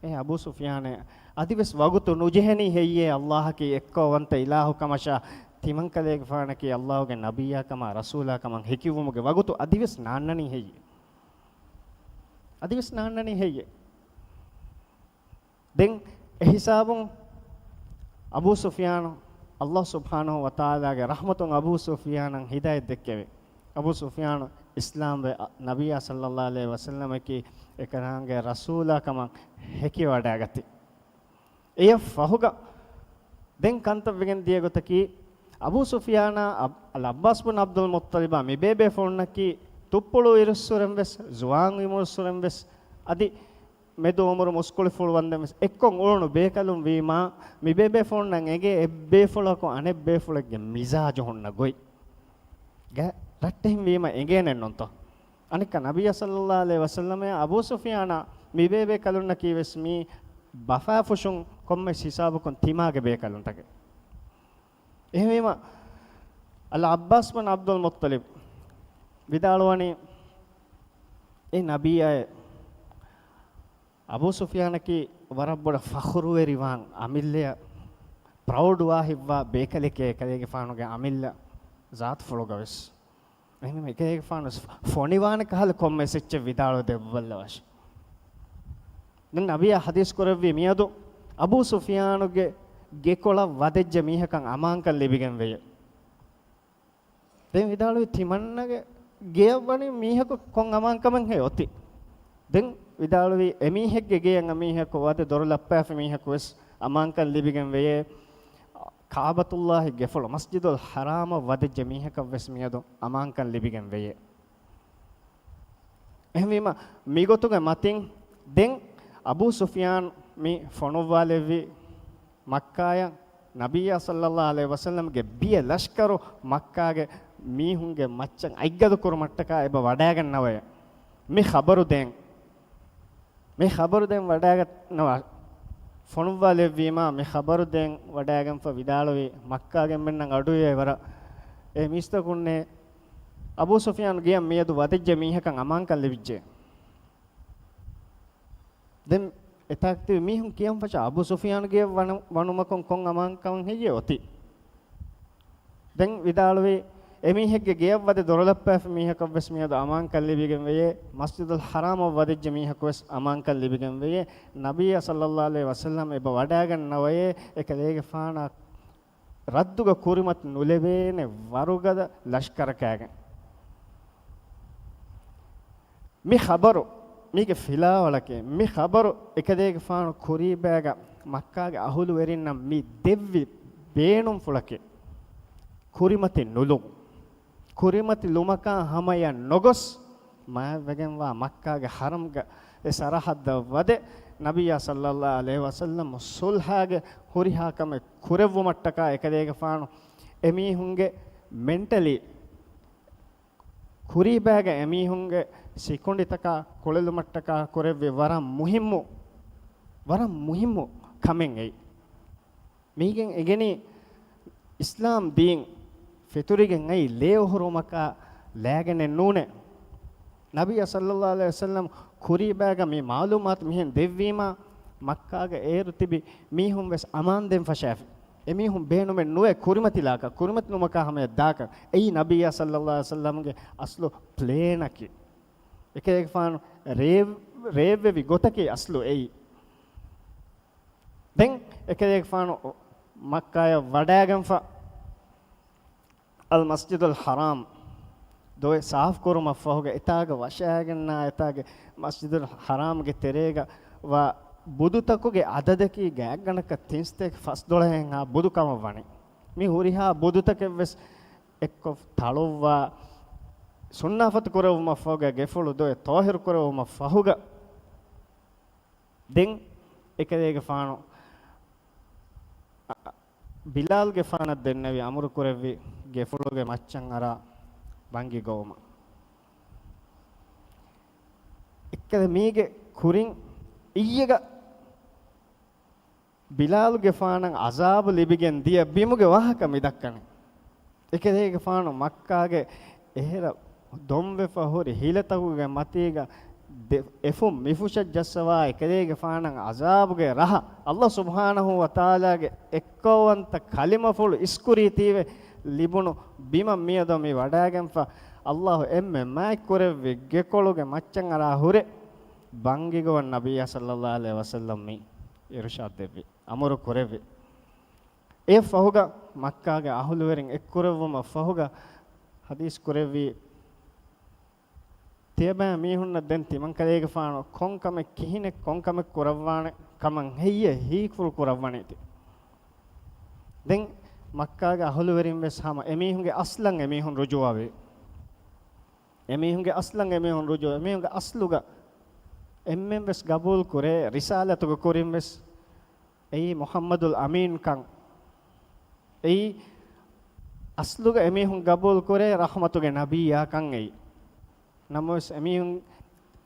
އޭ އަބޫ ސުފްޔާނޭ، އަދިވެސް ވަގުތު ނުޖެހެނީ ހެއްޔޭ؟ ﷲ އަކީ އެއްކައުވަންތަ އިލާހު ކަމަށާ، ތިމަންކަލޭގެފާނަކީ ﷲ ގެ ނަބިއްޔާ ކަމާ ރަސޫލާ ކަމަށް ހެކިވުމުގެ ވަގުތު އަދިވެސް ނާންނަނީ ހެއްޔޭ؟ އަދިވެސް ނާންނަނީ ހެއްޔޭ؟ ދެން އެހިސާބުން އަބޫ ސުފްޔާނު، ﷲ ސުބްޙާނަހޫ ވަތަޢާލާގެ ރަޙްމަތުން އަބޫ ސުފްޔާނަށް ހިދާޔަތް ދެއްކެވި. އަބޫ ސުފްޔާނު އިސްލާމްވެ، ނަބިއްޔާ ޞައްލައްލާހު ޢަލައިހި ވަސައްލަމަކީ އެކަލާނގެ ރަސޫލާ ކަމަށް ހެކިވަޑައިގަތީ. އެޔަށް ފަހުގަ ދެން ކަންތައްވެގެން ދިޔަ ގޮތަކީ، އަބޫ ސުފްޔާނާ އަބް-، އަލް ޢައްބާސް ބިން ޢަބްދުލް މުއްޠަލިބާ މި ބޭބޭފުޅުންނަކީ ތުއްޕުޅު އިރުއްސުރެން ވެސް، ޒުވާން އިރުއްސުރެން ވެސް، އަދި މެދު އުމުރު މުސްކުޅިފުޅު ވަންދެން ވެސް އެއްކޮށް އުޅުނު ބޭކަލުން ވީމާ، މި ބޭބޭފުޅުންނަށް އެނގޭ އެއްބޭފުޅަކު އަނެއްބޭފުޅެއްގެ މިޒާޖު ހުންނަ ގޮތް. ގ-، ރައްޓެހިން ވީމަ އެނގޭނެއްނުންތޯ؟ އަނެއްކާ ނަބިއްޔާ ޞައްލައްލާހު ޢަލައިހި ވަސައްލަމައާ އަބޫ ސުފްޔާނާ މި ބޭބޭކަލުންނަކީ ވެސް މީ ބަފާފުށުން ކޮންމެސް ހިސާބަކުން ތިމާގެ ބޭކަލުންތަކެއް. އެހެންވީމަ، އަލް ޢައްބާސް ބިން ޢަބްދުލް މުއްޠަލިބް ވިދާޅުވަނީ، އޭ ނަބިއްޔާއޭ، އަބޫ ސުފްޔާނަކީ ވަރަށް ބޮޑަށް ފަޚުރުވެރިވާން އަމިއްލަޔަށް، ޕްރައުޑްވާ ހިތްވާ ބޭކަލެކޭ އެކަލޭގެފާނުގެ އަމިއްލަ ޒާތުފުޅުގަ ވެސް. އެހެންވީމަ އެކަލޭގެފާނު ވެސް ފޮނިވާނެ ކަހަލަ ކޮންމެސް އެއްޗެއް ވިދާޅުވެ ދެއްވައްލަވާށި. ދެން ނަބިއްޔާ ޙަދީޘް ކުރެއްވީ މިއަދު އަބޫ ސުފްޔާނުގެ ގެކޮޅަށް ވަދެއްޖެ މީހަކަށް އަމާންކަން ލިބިގެން ވެޔޭ. ދެން ވިދާޅުވީ ތިމަންނަގެ ގެޔަށް ވަނީ މީހަކު ކޮން އަމާންކަމެއްހޭ އޮތީ؟ ދެން ވިދާޅުވީ އެމީހެއްގެ ގެޔަށް އެމީހަކު ވަދެ ދޮރު ލައްޕާފި މީހަކު ވެސް އަމާންކަން ލިބިގެން ވެޔޭ. ކަޢުބަތުﷲ ގެފުޅު މަސްޖިދުލް ޙަރާމަށް ވަދެއްޖެ މީހަކަށް ވެސް މިއަދު އަމާންކަން ލިބިގެން ވެޔޭ. އެހެންވީމަ، މިގޮތުގެ މަތިން ދެން އަބޫ ސުފްޔާން މި ފޮނުއްވާލެއްވި މައްކާޔަށް ނަބިއްޔާ ޞައްލައްލާހު ޢަލައިހި ވަސައްލަމްގެ ބިޔަ ލަޝްކަރު މައްކާގެ މީހުންގެ މައްޗަށް އަތްގަދަ ކުރުމަށްޓަކާ އެބަ ވަޑައިގަންނަވައޭ. މި ޚަބަރު ދޭން. މި ޚަބަރު ދޭން ވަޑައިގަންނަވާ ފޮނުއްވާލެއްވީމާ، މި ޚަބަރު ދޭން ވަޑައިގެންފަ ވިދާޅުވި މައްކާގެ އެންމެންނަށް އަޑުއިވޭ ވަރަށް، އޭ މީސްތަކުންނޭ، އަބޫ ސުފްޔާން ގެޔަށް މިއަދު ވަދެއްޖެ މީހަކަށް އަމާންކަން ލިބިއްޖެ. ދެން އެތާކު ތިބި މީހުން ކިޔަން ފަށާ އަބޫ ސުފްޔާން ގެޔަށް ވަނު-، ވަނުމަކުން ކޮން އަމާންކަމެއް ހެއްޔޭ އޮތީ؟ ދެން ވިދާޅުވީ، އެމީހެއްގެ ގެޔަށް ވަދެ ދޮރުލައްޕާފި މީހަކަށް ވެސް މިއަދު އަމާންކަން ލިބިގެން ވެޔޭ، މަސްޖިދުލް ޙަރާމަށް ވަދެއްޖެ މީހަކު ވެސް އަމާންކަން ލިބިގެން ވެޔޭ، ނަބިއްޔާ ޞައްލައްލާހު ޢަލައިހި ވަސައްލަމް އެބަ ވަޑައިގަންނަވަޔޭ، އެކަލޭގެފާނަށް ރައްދުގަ ކުރިމަތި ނުލެވޭނެ ވަރުގަދަ ލަޝްކަރަކާގެން. މި ޚަބަރު، މީގެ ފިލާވަޅަކީ، މި ޚަބަރު އެކަލޭގެފާނު ކުރީބައިގަ މައްކާގެ އަހުލުވެރިންނަށް މި ދެއްވި ބޭނުންފުޅަކީ، ކުރިމަތި ނުލުން. ކުރިމަތި ލުމަކާ ހަމަޔަށް ނޮގޮސް، މާތްވެގެންވާ މައްކާގެ ޙަރަމްގަ އެ ސަރަޙައްދަށް ވަދެ، ނަބިއްޔާ ޞައްލައްލާހު ޢަލައިހި ވަސައްލަމް ޞުލްޙާގެ ހުރިހާ ކަމެއް ކުރެއްވުމަށްޓަކާ އެކަލޭގެފާނު އެމީހުންގެ މެންޓަލީ ކުރީބައިގަ އެމީހުންގެ ސިކުނޑިތަކާ ކުޅެލުމަށްޓަކާ ކުރެއްވި ވަރަށް މުހިއްމު، ވަރަށް މުހިއްމު ކަމެއް އެއީ. މީގެން އެނގެނީ އިސްލާމް ދީން ފެތުރިގެން އައީ ލޭ އޮހޮރުމަކާ ލާގެނެއް ނޫނޭ. ނަބިއްޔާ ޞައްލައްލާހު ޢަލައިހި ވަސައްލަމް ކުރީބައިގަ މި މަޢުލޫމާތު މިހެން ދެއްވީމާ، މައްކާގަ އޭރު ތިބި މީހުން ވެސް އަމާން ދޭން ފަށާފި. އެމީހުން ބޭނުމެއް ނުވޭ ކުރިމަތިލާކަށް، ކުރިމަތިލުމަކާ ހަމަޔަށް ދާކަށް. އެއީ ނަބިއްޔާ ޞައްލައްލާހު ޢަލައިހި ވަސައްލަމްގެ އަސްލު ޕްލޭނަކީ. އެކަލޭގެފާނު ރޭވް-، ރޭއްވެވި ގޮތަކީ އަސްލު އެއީ. ދެން އެކަލޭގެފާނު މައްކާޔަށް ވަޑައިގެންފަ، އަލް މަސްޖިދުލް ޙަރާމް ދޮވެ ސާފު ކުރުމަށް ފަހުގަ އެތާގަ ވަށައިގެންނާ އެތާގެ މަސްޖިދުލް ޙަރާމްގެ ތެރޭގަ ވާ ބުދުތަކުގެ އަދަދަކީ ގާތްގަނޑަކަށް ތިން ސަތޭކަ ފަސްދޮޅަހެއް ހާ ބުދު ކަމަށް ވަނީ. މި ހުރިހާ ބުދުތަކެއް ވެސް އެއްކޮށް ތަޅުއްވާ، ސުންނާފަތު ކުރެއްވުމަށް ފަހުގަ، ގެފުޅު ދޮވެ ޠާހިރު ކުރެއްވުމަށް ފަހުގަ، ދެން އެކަލޭގެފާނު ބިލާލްގެފާނަށް ދެންނެވި އަމުރު ކުރެއްވި ގެފުޅުގެ މައްޗަށް އަރާ ބަންގި ގޮވުމަށް. އެއްކަލެ މީގެ ކުރިން އިއްޔެގަ ބިލާލުގެފާނަށް އަޒާބު ލިބިގެން ދިޔަ ބިމުގެ ވާހަކަ މި ދައްކަނީ. އެކަލޭގެފާނު މައްކާގެ އެހެރަ ދޮންވެފަ ހުރި ހިލަތަކުގެ މަތީގަ ދެ-، އެފުށް މިފުށަށް ޖައްސަވާ އެކަލޭގެފާނަށް އަޒާބުގެ ރަހަ ﷲ ސުބްޙާނަހޫ ވަތަޢާލާގެ އެއްކައުވަންތަ ކަލިމަފުޅު އިސްކުރީތީވެ ލިބުނު ބިމަށް މިއަދު މި ވަޑައިގެންފަ ﷲ އެންމެ މާތް ކުރެއްވި ގެކޮޅުގެ މައްޗަށް އަރާ ހުރެ ބަންގިގޮވަން ނަބިއްޔާ ޞައްލައްލާހު ޢަލައިހި ވަސައްލަމް މި އިރުޝާދު ދެއްވި، އަމުރު ކުރެއްވި. އެ ފަހުގަ މައްކާގެ އަހުލުވެރިން އެއްކުރެއްވުމަށް ފަހުގަ ޙަދީޘް ކުރެއްވީ، ތިޔަބައި މީހުންނަށް ދެން ތިމަންކަލޭގެފާނު ކޮން ކަމެއް ކިހިނެއް ކޮން ކަމެއް ކުރައްވާނެ ކަމަށް ހެއްޔޭ ހީކުރު ކުރައްވަނީތީ؟ ދެން މައްކާގެ އަހުލުވެރިން ވެސް ހަމަ އެމީހުންގެ އަސްލަށް އެމީހުން ރުޖޫޢަވި. އެމީހުންގެ އަސްލަށް އެމީހުން ރުޖޫޢަވި. އެމީހުންގެ އަސްލުގަ އެންމެން ވެސް ގަބޫލު ކުރޭ ރިސާލަތުގެ ކުރިން ވެސް އެއީ މުޙައްމަދުލް އަމީންކަން. އެއީ އަސްލުގަ އެމީހުން ގަބޫލު ކުރޭ ރަޙްމަތުގެ ނަބިއްޔާކަން އެއީ. ނަމަވެސް އެމީހުން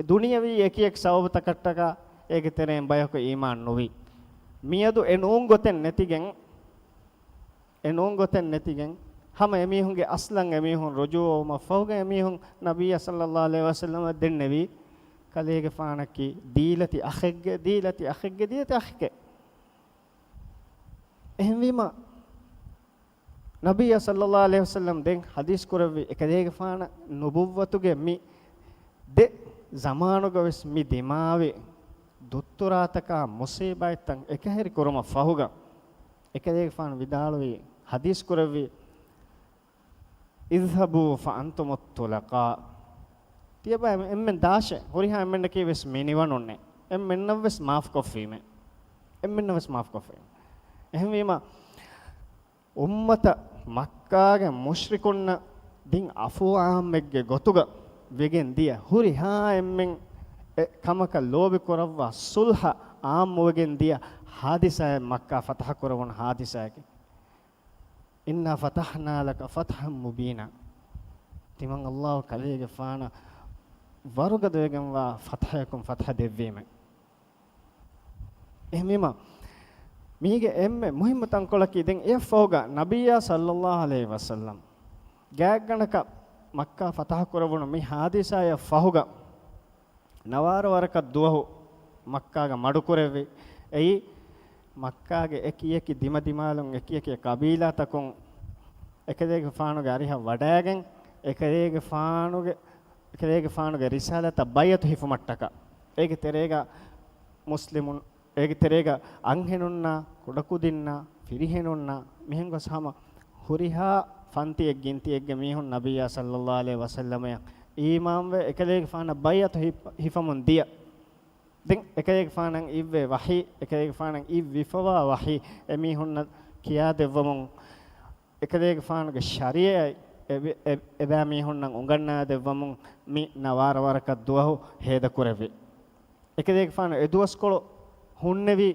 ދުނިޔަވީ އެކިއެކި ސަބަބުތަކަށްޓަކާ އޭގެ ތެރެއިން ބަޔަކު އީމާން ނުވި. މިއަދު އެ ނޫން ގޮތެއް ނެތިގެން، އެ ނޫން ގޮތެއް ނެތިގެން، ހަމަ އެމީހުންގެ އަސްލަށް އެމީހުން ރުޖޫޢަވުމަށް ފަހުގަ އެމީހުން ނަބިއްޔާ ޞައްލައްލާހު ޢަލައިހި ވަސައްލަމަށް ދެންނެވީ، ކަލޭގެފާނަކީ ދީލަތި އަޚެއްގެ، ދީލަތި އަޚެއްގެ، ދީލަތި އަޚެކޭ. އެހެންވީމަ، ނަބިއްޔާ ޞައްލައްލާހު ޢަލައިހި ވަސައްލަމް ދެން ޙަދީޘް ކުރެއްވި އެކަލޭގެފާނަށް ނުބުއްވަތުގެ މި ދެ ޒަމާނުގަ ވެސް މި ދިމާވި ދުއްތުރާތަކާ މުޞީބާތްތައް އެކަހެރި ކުރުމަށް ފަހުގަ، އެކަލޭގެފާނު ވިދާޅުވި، ޙަދީޘް ކުރެއްވި، اذهبوا فأنتم الطلقاء. ތިޔަބައި އެންމެން ދާށޭ، ހުރިހާ އެންމެންނަކީ ވެސް މިނިވަނުންނޭ. އެންމެންނަށް ވެސް މާފުކޮށްފީމޭ. އެންމެންނަށް ވެސް މާފުކޮށްފީމޭ. އެހެންވީމަ، އުއްމަތަށް މައްކާގެ މުޝްރިކުންނަށް ދިން އަފުވާ އާއްމެއްގެ ގޮތުގަ ވެގެން ދިޔަ ހުރިހާ އެންމެން އެ ކަމަކަށް ލޯބި ކުރައްވާ ޞުލްޙަ އާއްމުވެގެން ދިޔަ ޙާދިސާއެއް މައްކާ ފަތަޙަ ކުރެވުނު ޙާދިސާއަކީ. إنا فتحنا لك فتحا مبينا. ތިމަން ﷲ ކަލޭގެފާނަށް ވަރުގަދަވެގެންވާ ފަތްޙަޔަކުން ފަތްޙަ ދެއްވީމެ. އެހެންވީމަ، މީގެ އެންމެ މުހިއްމު ތަންކޮޅަކީ، ދެން އެއަށް ފަހުގަ ނަބިއްޔާ ޞައްލައްލާހު ޢަލައިހި ވަސައްލަމް ގާތްގަނޑަކަށް މައްކާ ފަތަޙަ ކުރެވުނު މި ޙާދިސާއަށް ފަހުގަ، ނަވާރަ ވަރަކަށް ދުވަހު މައްކާގަ މަޑުކުރެއްވި. އެއީ، މައްކާގެ އެކި އެކި ދިމަދިމާލުން އެކި އެކި ޤަބީލާތަކުން އެކަލޭގެފާނުގެ އަރިހަށް ވަޑައިގެން، އެކަލޭގެފާނުގެ، އެކަލޭގެފާނުގެ ރިސާލަތަށް ބައިޢަތު ހިފުމަށްޓަކާ، އޭގެ ތެރޭގަ މުސްލިމުން، އޭގެ ތެރޭގަ އަންހެނުންނާ، ކުޑަކުދިންނާ، ފިރިހެނުންނާ، މިހެން ގޮސް ހަމަ ހުރިހާ ފަންތިއެއް ގިންތިއެއްގެ މީހުން ނަބިއްޔާ ޞައްލައްލާހު ޢަލައިހި ވަސައްލަމަޔަށް އީމާންވެ، އެކަލޭގެފާނަށް ބައިޢަތު ހި-، ހިފަމުން ދިޔަ. ދެން އެކަލޭގެފާނަށް އިއްވޭ ވަޙީ، އެކަލޭގެފާނަށް އިއްވިފަވާ ވަޙީ އެމީހުންނަށް ކިޔާދެއްވަމުން، އެކަލޭގެފާނުގެ ޝަރީޢަތް އެ-، އެ-، އެބައިމީހުންނަށް އުނގަންނާދެއްވަމުން މި ނަވާރަ ވަރަކަށް ދުވަހު ހޭދަކުރެއްވި. އެކަލޭގެފާނު އެ ދުވަސްކޮޅު ހުންނެވީ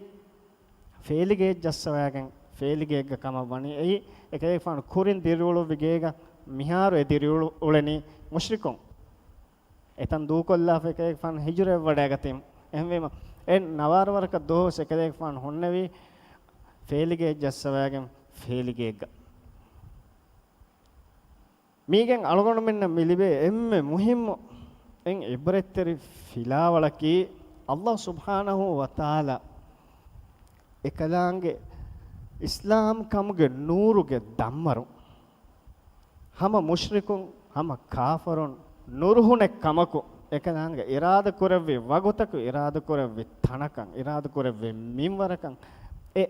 ފޭލިގެއެއް ޖައްސަވައިގެން، ފޭލިގެއެއްގަ ކަމަށް ވަނީ. އެއީ، އެކަލޭގެފާނު ކުރިން ދިރިއުޅުއްވި ގޭގަ މިހާރު އެ ދިރިއުޅު-، އުޅެނީ މުޝްރިކުން. އެތަން ދޫކޮށްލާފަ އެކަލޭގެފާނު ހިޖުރައަށް ވަޑައިގަތީމު. އެހެންވީމަ، އެ ނަވާރަ ވަރަކަށް ދުވަހު ވެސް އެކަލޭގެފާނު ހުންނެވީ ފޭލިގެއެއް ޖައްސަވައިގެން ފޭލިގެއެއްގަ. މީގެން އަޅުގަނޑުމެންނަށް މި ލިބޭ އެންމެ މުހިއްމު އެން ޢިބްރަތްތެރި ފިލާވަޅަކީ، ﷲ ސުބްޙާނަހޫ ވަތަޢާލާ އެކަލާނގެ އިސްލާމްކަމުގެ ނޫރުގެ ދަންވަރު ހަމަ މުޝްރިކުން، ހަމަ ކާފަރުން ނުރުހުނެއް ކަމަކު، އެކަލާނގެ އިރާދަކުރެއްވި ވަގުތަކު، އިރާދަކުރެއްވި ތަނަކަށް، އިރާދަކުރެއްވި މިންވަރަކަށް އެ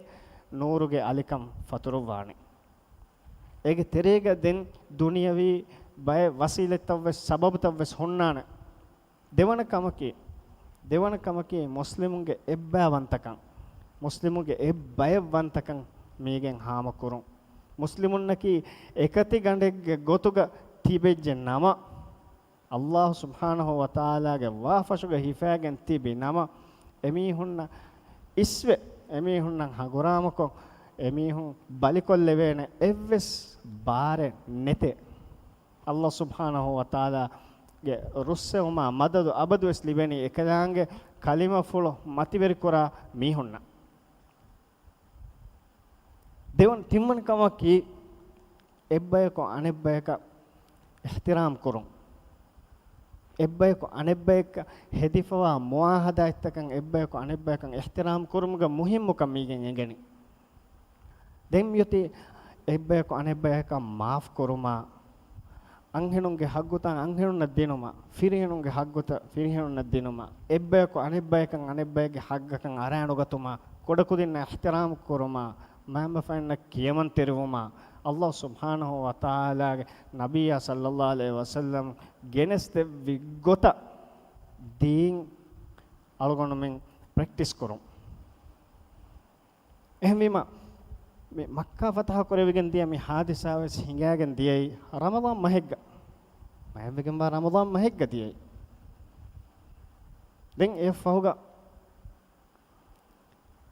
ނޫރުގެ އަލިކަން ފަތުރުއްވާނެ. އޭގެ ތެރޭގަ ދެން ދުނިޔަވީ ބައެއް ވަސީލަތްތައްވެސް ސަބަބުތައްވެސް ހުންނާނެ. ދެވަނަ ކަމަކީ، ދެވަނަ ކަމަކީ މުސްލިމުންގެ އެއްބައިވަންތަކަން، މުސްލިމުގެ އެއްބައެއްވަންތަކަން މީގެން ހާމަކުރުން. މުސްލިމުންނަކީ އެކަތިގަނޑެއްގެ ގޮތުގަ ތިބެއްޖެ ނަމަ، އައްލާހު ސުބްޙާނަހު ވަތަޢާލާގެ ވާފަށުގަ ހިފައިގެން ތިބި ނަމަ، އެމީހުންނަށް އިސްވެ، އެމީހުންނަށް ހަނގުރާމަކޮށް، އެމީހުން ބަލިކޮށްލެވޭނެ އެއްވެސް ބާރެއް ނެތޭ. އައްލާހު ސުބްޙާނަހު ވަތަޢާލާގެ ރުއްސެވުމާ މަދަދު އަބަދުވެސް ލިބެނީ އެކަލާނގެ ކަލިމަފުޅު މަތިވެރިކުރާ މީހުންނަށް. ދެވަން ތިންވަނަ ކަމަކީ، އެއްބަޔަކު އަނެއްބަޔަކަށް އިޙްތިރާމް ކުރުން. އެއްބަޔަކު އަނެއްބަޔަކަށް ހެދިފަވާ މުޢާހަދާތްތަކަށް އެއްބަޔަކު އަނެއްބަޔަކަށް އިޙްތިރާމް ކުރުމުގެ މުހިއްމުކަން މީގެން އެނގެނީ. ދެން މިއޮތީ އެއްބަޔަކު އަނެއްބަޔަކަށް މާފް ކުރުމާ، އަންހެނުންގެ ހައްގުތައް އަންހެނުންނަށް ދިނުމަށް، ފިރިހެނުންގެ ހައްގުތައް ފިރިހެނުންނަށް ދިނުމަށް، އެއްބަޔަކު އަނެއްބަޔަކަށް އަނެއްބައެއްގެ ހައްގަކަށް އަރާނުގަތުމަށް، ކުޑަކުދިންނަށް އިޙްތިރާމް ކުރުމަށް، މައިންބަފައިންނަށް ކިޔަމަންތެރިވުމަށް، އައްލާހު ސުބްޙާނަހު ވަތަޢާލާގެ ނަބިއްޔާ ޞައްލައްލާހު ޢަލައިހި ވަސައްލަމް ގެނެސްދެއްވި ގޮތަށް ދީން އަޅުގަނޑުމެން ޕްރެކްޓިސް ކުރުން. އެހެންވީމަ، މި މައްކާ ފަތަޙަ ކުރެވިގެން ދިޔަ މި ޙާދިސާ ވެސް ހިނގައިގެން ދިޔައީ ރަމަޟާން މަހެއްގަ، މައެއްވެގެންވާ ރަމަޟާން މަހެއްގަ ދިޔައީ. ދެން އެ ފަހުގަ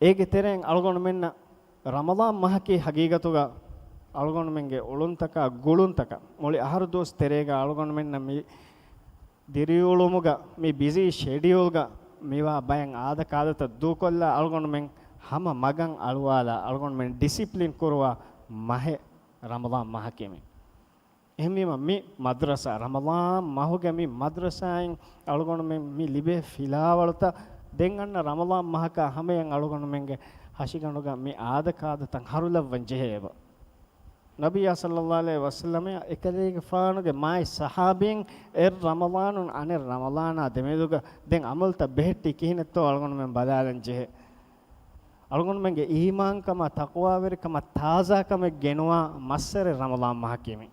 އޭގެ ތެރެއިން އަޅުގަނޑުމެންނަށް ރަމަޟާން މަހަކީ ހަގީގަތުގަ އަޅުގަނޑުމެންގެ އުޅުންތަކާ ގުޅުންތަކަށް މުޅި އަހަރު ދުވަސް ތެރޭގަ އަޅުގަނޑުމެންނަށް މި ދިރިއުޅުމުގަ، މި ބިޒީ ޝެޑިއުލްގަ މިވާ ބައެއް އާދަކާދަތައް ދޫކޮށްލާ، އަޅުގަނޑުމެން ހަމަ މަގަށް އަޅުވާލާ، އަޅުގަނޑުމެން ޑިސިޕްލިން ކުރުވާ މަހެއް ރަމަޟާން މަހަކީ މި. އެހެންވީމަ، މި މަދްރަސާ، ރަމަޟާން މަހުގެ މި މަދްރަސާއިން އަޅުގަނޑުމެން މި ލިބޭ ފިލާވަޅުތައް ދެން އަންނަ ރަމަޟާން މަހަކާ ހަމަޔަށް އަޅުގަނޑުމެންގެ ހަށިގަނޑުގަ މި އާދަކާދަތައް ހަރުލައްވަން ޖެހޭ އެބަ. ނަބިއްޔާ ޞައްލައްލާހު ޢަލައިހި ވަސައްލަމަ އެކަލޭގެފާނުގެ މާތް ޞަޙާބީން އެއް ރަމަޟާނުން އަނެއް ރަމަޟާނާ ދެމެދުގަ ދެން ޢަމަލުތައް ބެހެއްޓީ ކިހިނެއްތޯ އަޅުގަނޑުމެން ބަލާލަން ޖެހޭ. އަޅުގަނޑުމެންގެ އީމާންކަމާ ތަޤްވާވެރިކަމަށް ތާޒާކަމެއް ގެނުވާ މައްސަރެއް ރަމަޟާން މަހަކީ މި.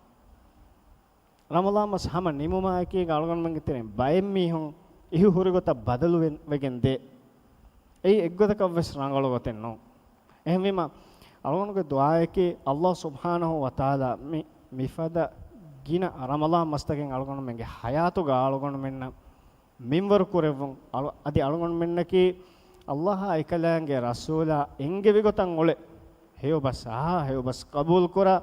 ރަމަޟާން މަސް ހަމަ ނިމުމާ އެކީގަ އަޅުގަނޑުމެންގެ ތެރެއިން ބައެއް މީހުން އިހު ހުރި ގޮތަށް ބަދަލު ވެ-، ވެގެން ދޭ. އެއީ އެއްގޮތަކަށް ވެސް ރަނގަޅު ގޮތެއް ނޫން. އެހެންވީމަ، އަޅުގަނޑުގެ ދުޢާއަކީ، އައްލާހު ސުބްޙާނަހު ވަތަޢާލާ މި، މިފަދަ ގިނަ ރަމަޟާން މަސްތަކެއް އަޅުގަނޑުމެންގެ ޙަޔާތުގަ އަޅުގަނޑުމެންނަށް މިންވަރު ކުރެއްވުން، އަޅު-، އަދި އަޅުގަނޑުމެންނަކީ އައްލާހާ އެކަލާނގެ ރަސޫލާ އެންގެވި ގޮތަށް އުޅެ، ހެޔޮ ބަސް އަހާ، ހެޔޮ ބަސް ޤަބޫލު ކުރާ،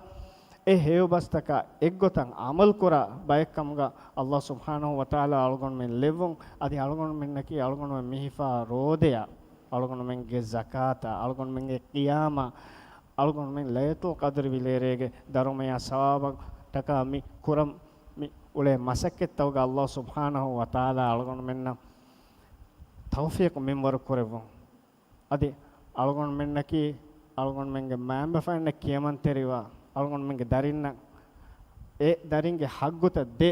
އެ ހެޔޮ ބަސްތަކާ އެއްގޮތަށް ޢަމަލު ކުރާ ބައެއްކަމުގަ އައްލާހު ސުބްޙާނަހު ވަތަޢާލާ އަޅުގަނޑުމެން ލެއްވުން. އަދި އަޅުގަނޑުމެންނަކީ އަޅުގަނޑުމެން މި ހިފާ ރޯދަޔާ، އަޅުގަނޑުމެންގެ ޒަކާތާ، އަޅުގަނޑުމެންގެ ޤިޔާމާ، އަޅުގަނޑުމެން ލައިލަތުލް ޤަދްރި ވިލޭރޭގެ ދަރުމަޔާ ސަވާބަށްޓަކާ މި ކުރަން މި އުޅޭ މަސައްކަތްތަކުގަ އައްލާހު ސުބްޙާނަހު ވަތަޢާލާ އަޅުގަނޑުމެންނަށް ތައުފީޤު މިންވަރު ކުރެއްވުން. އަދި އަޅުގަނޑުމެންނަކީ އަޅުގަނޑުމެންގެ މައިންބަފައިންނަށް ކިޔަމަންތެރިވާ، އަޅުގަނޑުމެންގެ ދަރިންނަށް އެ ދަރިންގެ ޙައްޤުތައް ދޭ.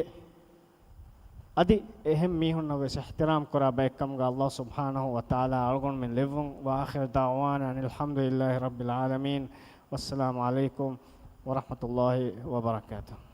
އަދި އެހެން މީހުންނަށް ވެސް އިޙްތިރާމް ކުރާ ބައެއްކަމުގަ އައްލާހު ސުބްޙާނަހު ވަތަޢާލާ އަޅުގަނޑުމެން ލެއްވުން. وآخر دعوانا أن الحمد لله رب العالمين. والسلام عليكم ورحمة الله وبركاته.